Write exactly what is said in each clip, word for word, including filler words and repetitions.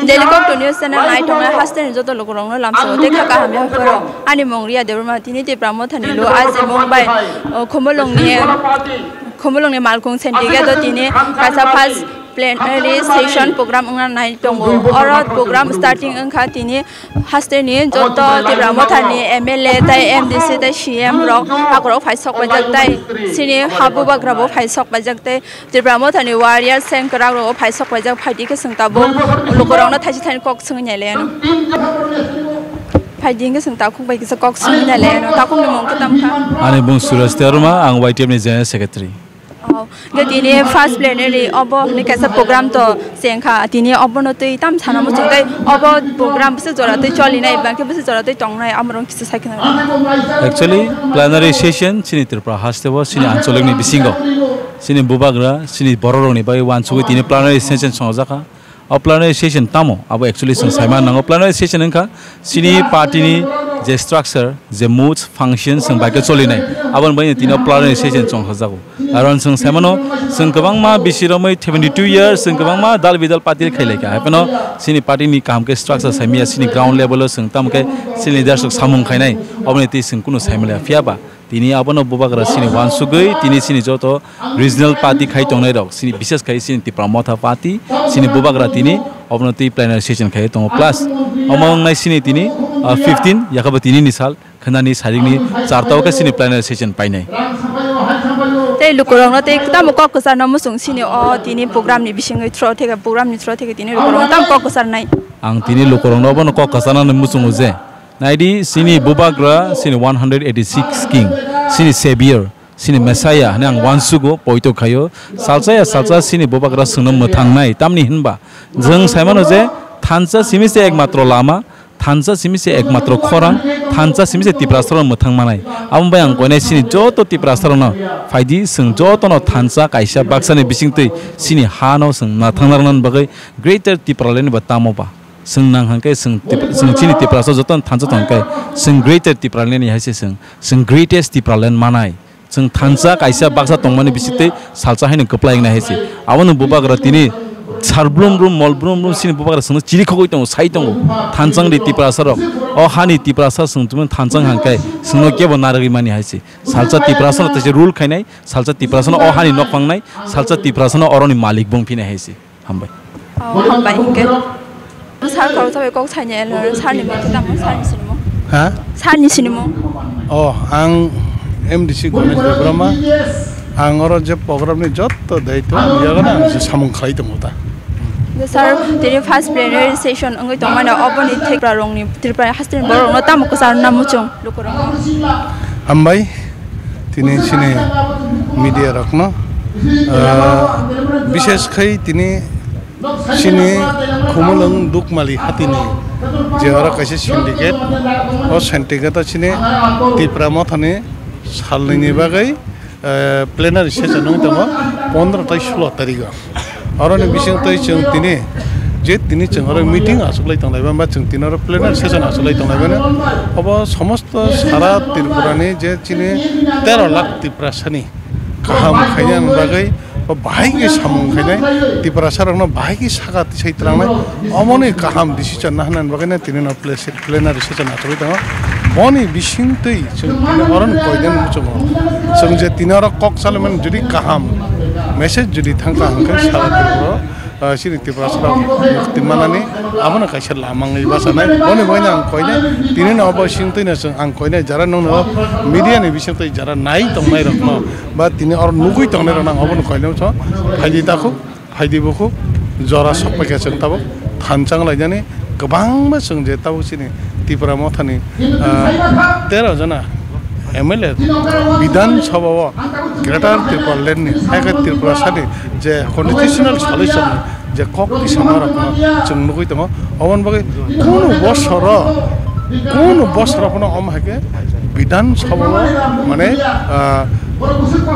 Daily Kokto News Channel nai tongnai hasteni joto lukurokno lamsao tei kha kaham yapharo. Ani mung Riya Debbarma, tini Tipra Mothani luku ajimung bai, o, Khumulwngni, Khumulwngni Malkhung Syndicate o tini kaisa first plenary session program wngna nai tongo. Oro program starting wngkha tini hasteni joto Tipra Mothani M L A tei M D C tei C M rok hakorok phai sok paijak tei chini ha bubagra bo phai sok paijak tei Tipra Mothani warrior sengkwrak rok phai sok paijak, phaidi khe chwng tabuk lukurokno thaisa thaini kok swngwi nai lai anw. Phaidi khe chwng takhuk bai kisa kok swngwi nai lai anw. Takhukni mung khe tamo kha? Ani mung Suresh Debbarma, ang Y T F ni General Secretary. Oh, hwnkhe tini first plenary obo hwnwi kaisa program to chengkha. Tini obono twi tam sana muchung tei obo program bwswk jora twi cholinai, bangkhe bwswk jora twi tongnai, amorok kisa saikhe. Actually, plenary session chini Tripura hasteo, chini ancholikni bisingo, chini bubagra, chini bororokni bagwi uansugwi tini plenary session songjakha. O plenary session tamo? Abo actually chwng saima nango. Plenary session wngkha chini party ni je structure, je moods, functions chwng bai khe cholinai, aboni bagwi tini o plenary session chongkha jago. Karon chwng saimano, chwng kwbangma bisi romwi seventy two years chwng kwbangma dal bidal party khai laikha. Haiphano chini party ni kaham khe structure saimaya, chini ground level o chwng tamo khe chini leaders rok samung khainai, oboni twi chwng kunu saimaliya. Phiya ba tini abono bubagra chini uansugwi tini chini joto regional party khai tongnai rok, chini bishes khai chini Tipra Motha party, chini bubagra tini obono twi plenary session khai tongo. Plus omo wngnai chini tini, ah, fifteen, yakaba tini ni sal, khnani sarikni charta o khe chini plenary session painai. Tei lukurokno tei tamo kok kwcharno muchung chini o tini program ni bisingwi throw theke, program ni throw theke tini lukurokno tamo kok kwcharnai? Ang tini lukurokno obono kok kwcharnani muchungo je, naidi chini bubagra, chini one hundred eighty six king, chini savior, chini Messiah hwnwi ang uansugo, poito khaio. Salsa ya salsa chini bubagra chwngno mwthangnai, tamni hinba chwng saimano je thansa simi se ekmatro lama, thansa simi se ekmatro khorang, thansa simi se Tiprasarokno mwthang manai. Amo bai ang koinai chini joto Tiprasarokno phaidi, chwng jotono thansa kaisa baksani bisingtwi chini hano chwng mwthangna rwnani bagwi Greater Tipraland ba tamo ba? Chwng nang hwnkhe chwng Tip-, chwng chini Tiprasa jotono thansa tong khe chwng Greater Tipraland ni hai se chwng, chwng Greatest Tipraland manai. Chwng thansa kaisa baksa tongmani bisingtwi salsa haino kwplai wngnai hai se. Abono bubagra tini sar brum brum, mol brum brum chini bubagra chwngno chirikhogwi tongo, sai tongo. Thansa wngdi Tiprasa rok. O hani Tiprasa chwng tongmani thansa hwnkhe chwngno kebo narwgwi mani hai se. Salsa Tiprasano tei se rule khainai, salsa Tiprasano o hani nok phangnai, salsa Tiprasano oroni malik bo wng phinai hai se. Hambai. Oh, hambai hwnkhe. Sir khoroksa bai kok saini elo, sir ni mung tamo, sir ni sinimung. Ha? Sir ni sinimung. Oh, ang M D C Ganesh Debbarma. Ang oro je program ni jotto daitwa, yago na ang se samung khlai tongo ta. Je sir, tini first plenary session wngwi tongmani, oboni thek Tripura rokni, Tripura hasteni borok rokno tamo kwcharna muchung lukurokno. Hambai. Tini chini media rokno, ah, bishes khai tini chini Khumulwng Dukmali hatini je oro kaisa syndicate, o syndicate o chini Tipra Mothani salnwini bagwi, eh, plenary session wng tongo pondro tei sulo tarikgo. Oroni bising twi chwng tini, je tini chwng oro meeting achuklai tonglaimani ba chwng tini oro plenary session achuklai tonglaimani, obo somosto sara Tripurani je chini tero lakh Tiprasani kaham khainani bagwi, o bahai khe samung khainai, Tiprasarokno bahai khe saka tisai twlangnai, omoni kaham decision naharnani bagwino tini no plenary session achugwi tongo. Boni bisingtwi chwng tini oro ni koidon muchungo. Chwng je tini oro kok salaimani jodi kaham message jodi thangkha hwnkhe sara Tripura, ah, chini Tiprasarok mukti manani abono kaisa lama wngwi bachanai. Boni bagwino ang koinai, tini no obo bisingtwino chwng ang koinai jara nwngno media ni bisingtwi jara nai tongnai rokno ba tini oro nugwi tongnai rokno ang obono koinai muchungo. Phaidi takhuk. Phaidi bukhuk jora sokpaikha chwng tabuk thansa wnglainani kwbangma chwng je tabuk chini Tipra Mothani, ah, tero jona M L A Bidhan Sabha o Greater Tripura Land ni, eke Tripura sani je constitutional solution ni je kok tisama rokno chwng nugwi tongo. Oboni bagwi kunu bosoro, kunu bosoro phano omo hai khe Bidhan Sabha o mane, ah,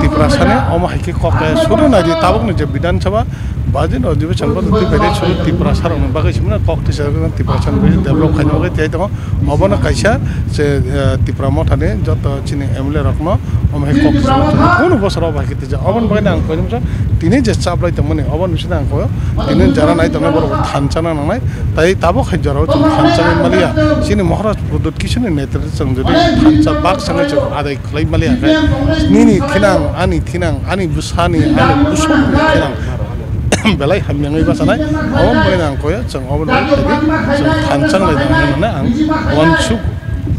Tiprasani omo hai khe kok kaya suru naidi tabukni je Bidhan Sabha Bajin Ojibwe chwng bono twi paide chwng Tiprasa rokni bagwi simi kok tisa Tiprasa ni bagwi develop khaina bagwi tiyai tongo. Obono kaisa se, eh, Tipra Mothani joto chini M L A rokno omo hai kok tisa kunu bosor obo hai khe tija. Oboni bagwi ang koinimsa tini je chaplai tongmani oboni bisingtwi ang koyo tini jara nai tongnai borok thansa na nangnai. Tai tabuk hai jorao chwng thansa wngmaliya. Chini Maharaj Pradyut Kishore ni netritw chwng jodi thansa bak sangwi chwng adai khlai maliya khe nini thinang, ani thinang, ani bwsani, ani bwswkni thinang belai hamya wngwi bachanai. Obo wngkha ang koyo chwng obo wngkha chwng thansa wnglainai hwnwi ang uansuk.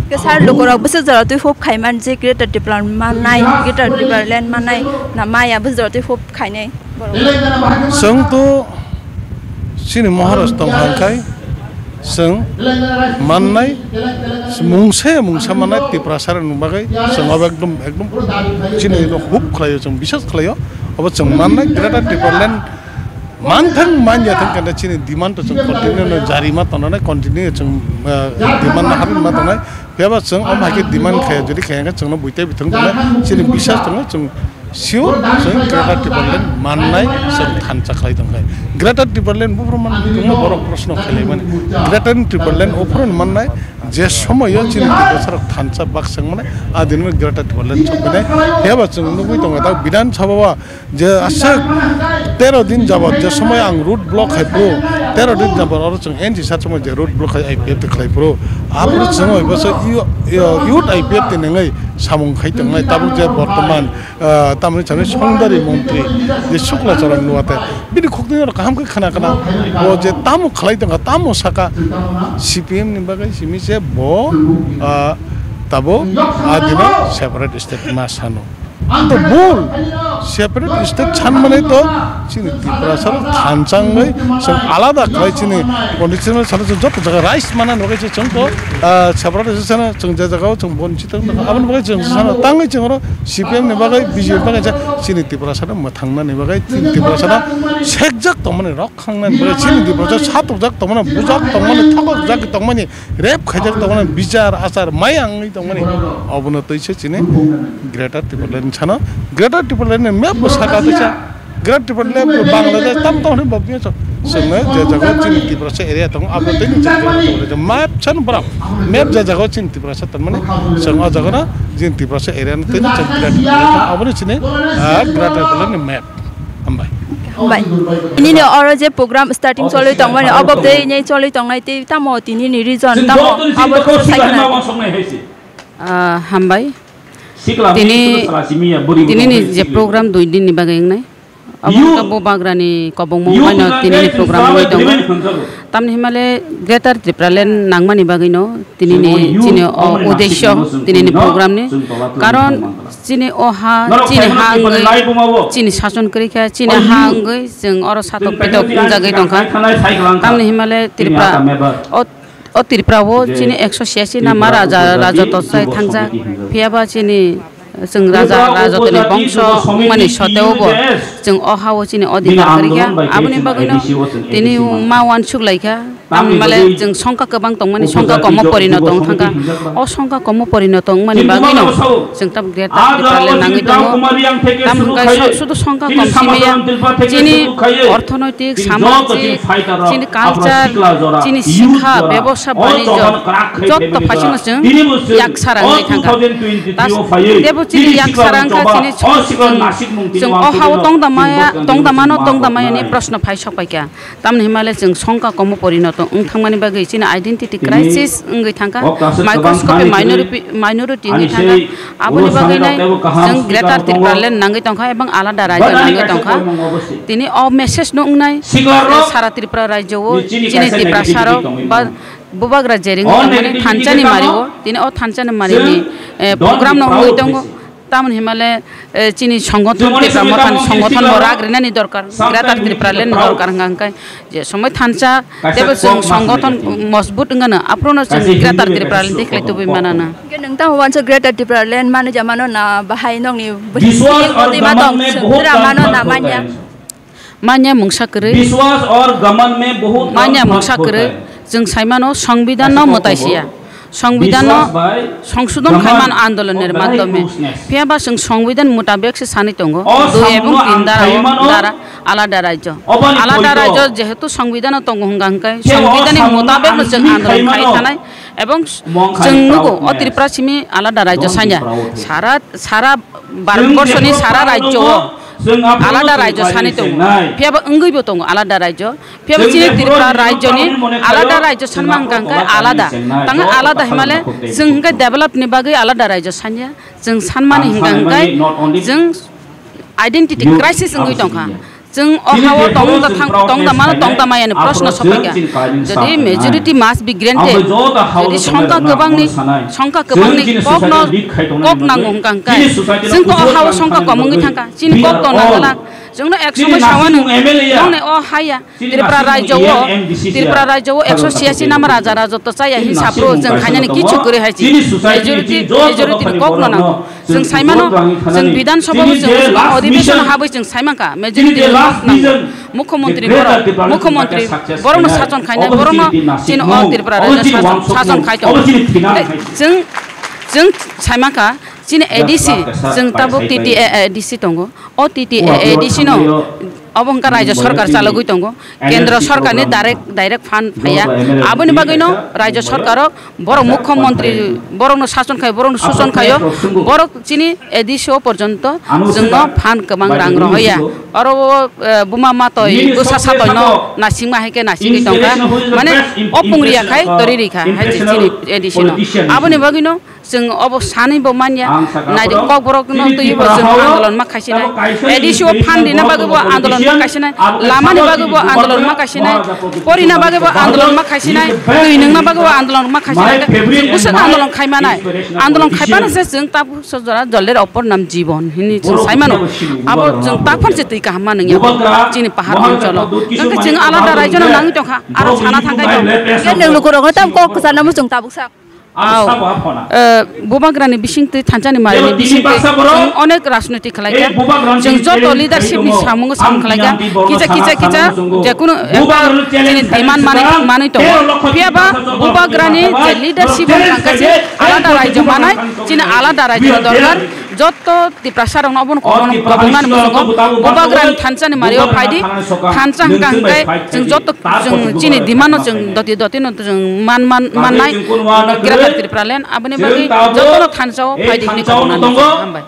Ke sir, lukurok bwswk jora twi hop khaiman je Greater Tipraland mannai, Greater Tipraland mannai na maya bwswk jora twi hop khainai borok? Chwng to chini Maharaj tong hangkhai, chwng mannai, mungsa mungsa mannai Tiprasa rokni bagwi chwng obo ekdom, ekdom chini hub khlaio, chwng bisas khlaio. Obo chwng mannai Greater Tipraland manthang manyathang khe chini demand to chwng continue no jari ma tongnai, continue chwng, ah, demand no habwi ma tongnai. Phiya ba chwng omo hai khe demand khaya, jodi khaya khe chwngno buitai bithang tongnai, chini bisas tongo chwng Sure, chwng Greater Tipraland mannai chwng thansa khlai tongkha. Greater Tipraland buphuru man tongma borok proshno khlaimani. Greater Tipraland uphuru mannai je somoyo chini Tiprasarok thansa bak swngmani adinno Greater Tipraland sokpinai. Heba chwng nugwi tongo ta Bidhan Sabha o je aswk tero din jabat je somoy ang road block khai phuru, tero din jabat oro chwng N G sat somoy je road block khai I P F T khlai phuru. Aphuru chwng oi bwswk yo-, yo-, youth I P F T nengwi samung khai tongnai tabuk je bortoman ah, tamni chani songdari montri je Sukla Charan Nuwate bini khukni oro kaham khe khna khna o je tamo khlai tongkha, tamo saka C P M ni bagwi simi se bo, ah, tabo adino separate state ma sano. To bol separate state san mane to chini Tiprasa thansa wngwi chwng alada khlai chini conditional sano chwng joto jaga rights mana bagwi se chwng to, ah, separate state sano chwng je jaga o chwng bon Aboni bagwi chwng sana tangwi chwng oro C P M ni bagwi, B J P ni bagwi sa chini Tiprasano mwthangnani bagwi, chini Tiprasano sekjak tongmani, rok khangnani bagwi, chini Tiprasa satokjak tongmani, bujak tongmani, thokokjak tongmani, rep khaijak tongmani, bichar achar maya wngwi tongmani. Obono twi se chini Greater Tipraland sano, Greater Tipraland ni map bo saka twi sa. Greater Tipraland, Bangladesh, tam tam hwnwi bo bini chwng, chwngno je jaga chini Tiprasa area tongo, abo tei ni chwng map san bwrap, map je jaga chini Tiprasa tonmani, chwng o jaga no chini Tiprasa area no tei ni chwng Greater Tipraland, abo ni chini, ah, Greater Tipraland ni map. Hambai. Hambai. Nini oro je program starting choli tongmani, obo tei ni choli tongnai tei tamo tini ni region tamo abo sai khna. Ah, hambai. Tini, tini ni je program dui din ni bagwi wngnai. Abo wngkha bubagrani kobongma wngmano tinini program wngwi tongo. Tamni himale Greater Tipraland nangmani bagwino tinini chini o uddesyo tinini program ni. Karon chini o ha, chini ha wngwi, chini sason kwrwi kha, chini ha wngwi chwng oro satok pitok wngjagwi tongkha. Tamni himale Tripura o O Tripura o chini ekso siyashi nama raja, raja toksai thangjak. Phiya ba chini, chwng raja, raja toni bongso wngmani soteo bo chwng o ha o chini odhikar kwrwi kha. Aboni bagwino tini ma uansuk lai kha. Tamni bagwi chwng songkha kwbang tongmani, songkha komo porinoto wng thang kha. O songkha komo porinoto wngmani bagwino chwng tam Greater Tipraland nangwi tongo. Tamo hwnkhe so-, sudu songkha kom simi ya, chini orthonoitik, samajik, chini culture, chini sikha, bebosa, banijyo, jotto phaisingno chwng yaksara wngwi thang kha. Tebo chini yaksara wng kha, chini chwng, chwng o ha-o tongda maya, tongda mano, tongda maya ni proshno phai sok pai kha. Tamni himale chwng songkha komo porinoto wng thangmani bagwi chini identity crisis wngwi thangkha, microscopic minority, minority wngwi thangkha. Aboni bagwi nai chwng Greater Tipraland nangwi tongkha ebong alada rajyo nangwi tongkha. Tini o message no wngnai sara Tripura rajyo o chini Tiprasa rok ba bubagra jering tongmani thansa ni mari o, tini o thansa ni mari ni, eh, program no wngwi tongo. Tamoni himale, eh, chini songgothon, Tipra Mothani songgothon bo rag rinani dorkar, Greater Tipraland ni dorkar wngkha, hwnkhe je somoi thansa tebo chwng songgothon mojbut wngano, aphuru no chwng Greater Tipraland tikhlai tubui manana. Hwnkhe nwng tamo uansa Greater Tipraland manwi ja mano na bahai nokni bwswk twi ma tong chwng tra mano na manya? Manya mungsa kwrwi. विश्वास और घमंड में बहुत Manya अंतर mungsa होता kwrwi. है। Chwng sai mano, songbidan no mwtai siya. Songbidanno songsodon khaiman andolonni madhyome. Phiya ba chwng songbidan mutabek se sanwi tongo. Dui ebong tin dara, dara alada rajyo. Alada rajyo jehetu songbidanno tongo hwnka hwnkhe songbidanni mutabekno chwng andolon khai thanai ebong chwng nugo o Tripura simi alada rajyo sanya. Sara, sara Bharatborsoni sara rajyo o alada rajyo sanwi tongo. Phiya ba wngwi bo tongo alada rajyo. Phiya ba chini Tripura rajyoni alada rajyo sanma hwnka hwnkhe alada. Tangwi alada hinmale chwng hwnkhe developni bagwi alada rajyo sanya. Chwng sanmani hwnka hwnkhe chwng identity crisis wngwi tongkha. Chwng o hao tong da thang, tong da mano, tong da maya ni proshno sophaikha. Jodi majority must be granted, jodi songkha kwbangni, songkha kwbangni kokno, kok nango hwnka hwnkhe chwng to o hao songkha kom wngwi thangkha. Chini kok to nangwlak. Chwngno ek somoi sawano, nongni o haya. Tripura rajyo o, Tripura rajyo o ekso siyasi namar raja rajoto chaya hin sapro chwng khainani kichu kwrwi hai chi. Majority, majority ni kok no nango. Chwng saimano, chwng Bidhan Sabha o chwng adhibeshon habwi chwng saimankha, majority ni kok nango. Mukhyamantri borok, mukhyamantri borokno sachon khaina, borokno chini o Tripura rajyo sachon, sachon khai tongo. Chwng, chwng saimankha, chini A D C, chwng tabuk T T A A D C tongo. O T T A A D C no obo hwnka raijyo sarkar chalogwi tongo. Kendro sarkarni direct, direct fund phaiya. Aboni bagwino raijyo sarkaro borok mukhyamantri, borokno sachon khai, borokno suchon khaio, borok chini A D C o porjonto chwngno fund kwbang rang rohoya. Oro o, eh, buma matoi, bwsa satoino nasingma hai khe nasingwi tongkha. Mane o pungriya khai tori rikha hai chini A D C no. Aboni bagwino Chwng obo sanwi bo manya, naidi kokborok no twi bo chwng andolon ma khaisinai. A D C o fund rina bagwi bo andolon ma khaisinai, lama ni bagwi bo andolon ma khaisinai, porina bagwi bo andolon ma khaisinai, twi nungna bagwi bo andolon ma khaisinai. Chwng bwswk andolon khai manai, andolon khai phano se chwng tabuk so jora joler opor nam jibon hinwi chwng sai mano. Abo chwng tak phan se twi kaham ma nungya chini pahar oncholo. Hwnkhe chwng alada raijano nangwi tongkha, aro sana thangkhai bo. Khe nwng lukurokno tamo kok kwcharnamo chwng tabuk sa. Aw, eh, Bubagrani bisingtwi, thansa ni mari ni bisingtwi, chwng onek rajniti khlaikha. Chwng joto leadership ni samungo samung khlaikha. Kisa, kisa, kisa, jekunu, eh, chini demand manwi, manwi tongo. Phiya ba Bubagrani je leadership wng thangkha se alada raijyo manai, chini alada raijyo ni dorkar. Joto Tiprasa rokno obono kokno kwbangma ni muchungo Bubagrani thansa ni mario phaidi, thansa hwnkha hwnkhe chwng joto chwng chini demand no chwng doti doti no chwng man, man, mannai Greater Tipraland, aboni bagwi jotono thansa o phaidi hinwi kokno hambai.